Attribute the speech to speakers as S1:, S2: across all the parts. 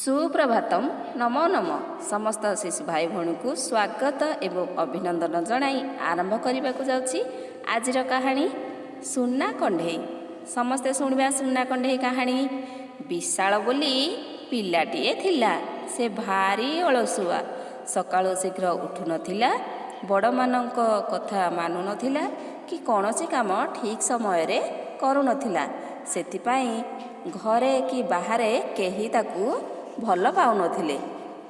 S1: ସୁପ୍ରଭାତମ, ନମୋ ନମ। ସମସ୍ତ ଶିଶୁ ଭାଇ ଭଉଣୀଙ୍କୁ ସ୍ୱାଗତ ଏବଂ ଅଭିନନ୍ଦନ ଜଣାଇ ଆରମ୍ଭ କରିବାକୁ ଯାଉଛି ଆଜିର କାହାଣୀ ସୁନା କଣ୍ଢେଇ। ସମସ୍ତେ ଶୁଣିବା ସୁନା କଣ୍ଢେଇ କାହାଣୀ। ବିଶାଳ ବୋଲି ପିଲାଟିଏ ଥିଲା। ସେ ଭାରି ଅଳସୁଆ। ସକାଳୁ ଶୀଘ୍ର ଉଠୁନଥିଲା, ବଡ଼ମାନଙ୍କ କଥା ମାନୁନଥିଲା କି କୌଣସି କାମ ଠିକ୍ ସମୟରେ କରୁନଥିଲା। ସେଥିପାଇଁ ଘରେ କି ବାହାରେ କେହି ତାକୁ ଭଲ ପାଉନଥିଲେ।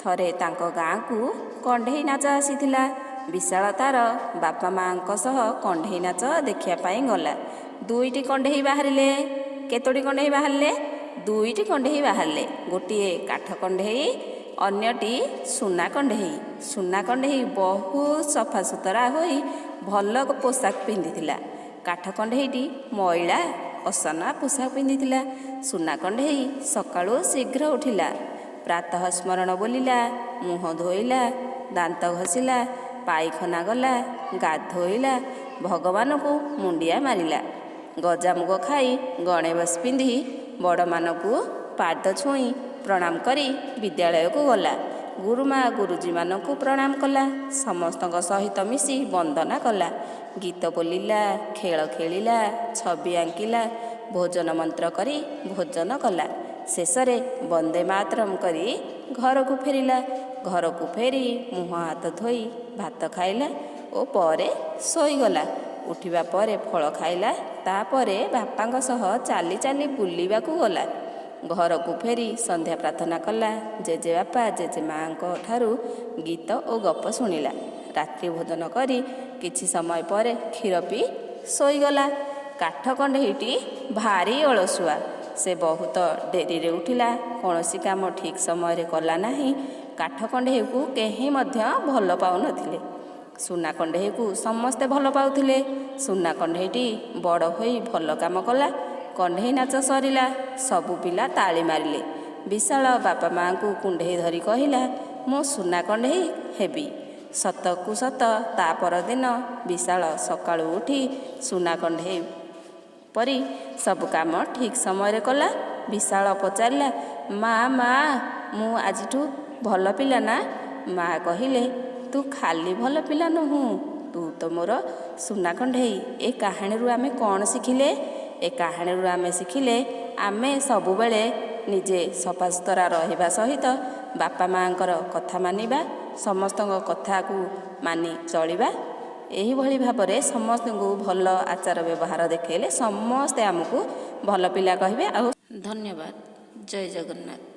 S1: ଥରେ ତାଙ୍କ ଗାଁକୁ କଣ୍ଢେଇ ନାଚ ଆସିଥିଲା। ବିଶାଳ ତାର ବାପା ମାଆଙ୍କ ସହ କଣ୍ଢେଇ ନାଚ ଦେଖିବା ପାଇଁ ଗଲା। ଦୁଇଟି କଣ୍ଢେଇ ବାହାରିଲେ। କେତୋଟି କଣ୍ଢେଇ ବାହାରିଲେ? ଦୁଇଟି କଣ୍ଢେଇ ବାହାରିଲେ। ଗୋଟିଏ କାଠ କଣ୍ଢେଇ, ଅନ୍ୟଟି ସୁନା କଣ୍ଢେଇ। ସୁନା କଣ୍ଢେଇ ବହୁତ ସଫାସୁତୁରା ହୋଇ ଭଲ ପୋଷାକ ପିନ୍ଧିଥିଲା। କାଠ କଣ୍ଢେଇଟି ମଇଳା ଅସନା ପୋଷାକ ପିନ୍ଧିଥିଲା। ସୁନା କଣ୍ଢେଇ ସକାଳୁ ଶୀଘ୍ର ଉଠିଲା, ପ୍ରାତଃ ସ୍ମରଣ ବୋଲିଲା, ମୁହଁ ଧୋଇଲା, ଦାନ୍ତ ଘଷିଲା, ପାଇଖାନା ଗଲା, ଗାଧୋଇଲା, ଭଗବାନଙ୍କୁ ମୁଣ୍ଡିଆ ମାରିଲା, ଗଜାମୁଗ ଖାଇ, ଗଣବେଶ ପିନ୍ଧି, ବଡ଼ମାନଙ୍କୁ ପାଦ ଛୁଇଁ ପ୍ରଣାମ କରି ବିଦ୍ୟାଳୟକୁ ଗଲା। ଗୁରୁମା ଗୁରୁଜୀମାନଙ୍କୁ ପ୍ରଣାମ କଲା। ସମସ୍ତଙ୍କ ସହିତ ମିଶି ବନ୍ଦନା କଲା। ଗୀତ ବୋଲିଲା, ଖେଳ ଖେଳିଲା, ଛବି ଆଙ୍କିଲା, ଭୋଜନ ମନ୍ତ୍ର କରି ଭୋଜନ କଲା। ଶେଷରେ ବନ୍ଦେ ମାତରମ୍ କରି ଘରକୁ ଫେରିଲା। ଘରକୁ ଫେରି ମୁହଁ ହାତ ଧୋଇ ଭାତ ଖାଇଲା ଓ ପରେ ଶୋଇଗଲା। ଉଠିବା ପରେ ଫଳ ଖାଇଲା। ତାପରେ ବାପାଙ୍କ ସହ ଚାଲି ଚାଲି ବୁଲିବାକୁ ଗଲା। ଘରକୁ ଫେରି ସନ୍ଧ୍ୟା ପ୍ରାର୍ଥନା କଲା। ଜେଜେବାପା ଜେଜେମାଆଙ୍କ ଠାରୁ ଗୀତ ଓ ଗପ ଶୁଣିଲା। ରାତ୍ରି ଭୋଜନ କରି କିଛି ସମୟ ପରେ କ୍ଷୀର ପିଇ ଶୋଇଗଲା। କାଠ କଣ୍ଢେଇଟି ଭାରି ଅଳସୁଆ। ସେ ବହୁତ ଡେରିରେ ଉଠିଲା, କୌଣସି କାମ ଠିକ୍ ସମୟରେ କଲା ନାହିଁ। କାଠ କଣ୍ଢେଇକୁ କେହି ମଧ୍ୟ ଭଲ ପାଉନଥିଲେ। ସୁନା କଣ୍ଢେଇକୁ ସମସ୍ତେ ଭଲ ପାଉଥିଲେ। ସୁନା କଣ୍ଢେଇଟି ବଡ଼ ହୋଇ ଭଲ କାମ କଲା। କଣ୍ଢେଇ ନାଚ ସରିଲା। ସବୁ ପିଲା ତାଳି ମାରିଲେ। ବିଶାଳ ବାପା ମାଆଙ୍କୁ କୁଣ୍ଢେଇ ଧରି କହିଲା, ମୁଁ ସୁନା କଣ୍ଢେଇ ହେବି। ସତକୁ ସତ ତା ପରଦିନ ବିଶାଳ ସକାଳୁ ଉଠି ସୁନା କଣ୍ଢେଇ ପରି ସବୁ କାମ ଠିକ୍ ସମୟରେ କଲା। ବିଶାଳ ପଚାରିଲା, ମା ମା, ମୁଁ ଆଜିଠୁ ଭଲ ପିଲା ନା? ମା କହିଲେ, ତୁ ଖାଲି ଭଲ ପିଲା ନୁହଁ, ତୁ ତ ମୋର ସୁନା କଣ୍ଢେଇ। ଏ କାହାଣୀରୁ ଆମେ କ'ଣ ଶିଖିଲେ? ଏ କାହାଣୀରୁ ଆମେ ଶିଖିଲେ, ଆମେ ସବୁବେଳେ ନିଜେ ସଫାସୁତୁରା ରହିବା ସହିତ ବାପା ମାଆଙ୍କର କଥା ମାନିବା, ସମସ୍ତଙ୍କ କଥାକୁ ମାନି ଚଳିବା। ଏହିଭଳି ଭାବରେ ସମସ୍ତଙ୍କୁ ଭଲ ଆଚାର ବ୍ୟବହାର ଦେଖାଇଲେ ସମସ୍ତେ ଆମକୁ ଭଲ ପିଲା କହିବେ। ଆଉ
S2: ଧନ୍ୟବାଦ। ଜୟ ଜଗନ୍ନାଥ।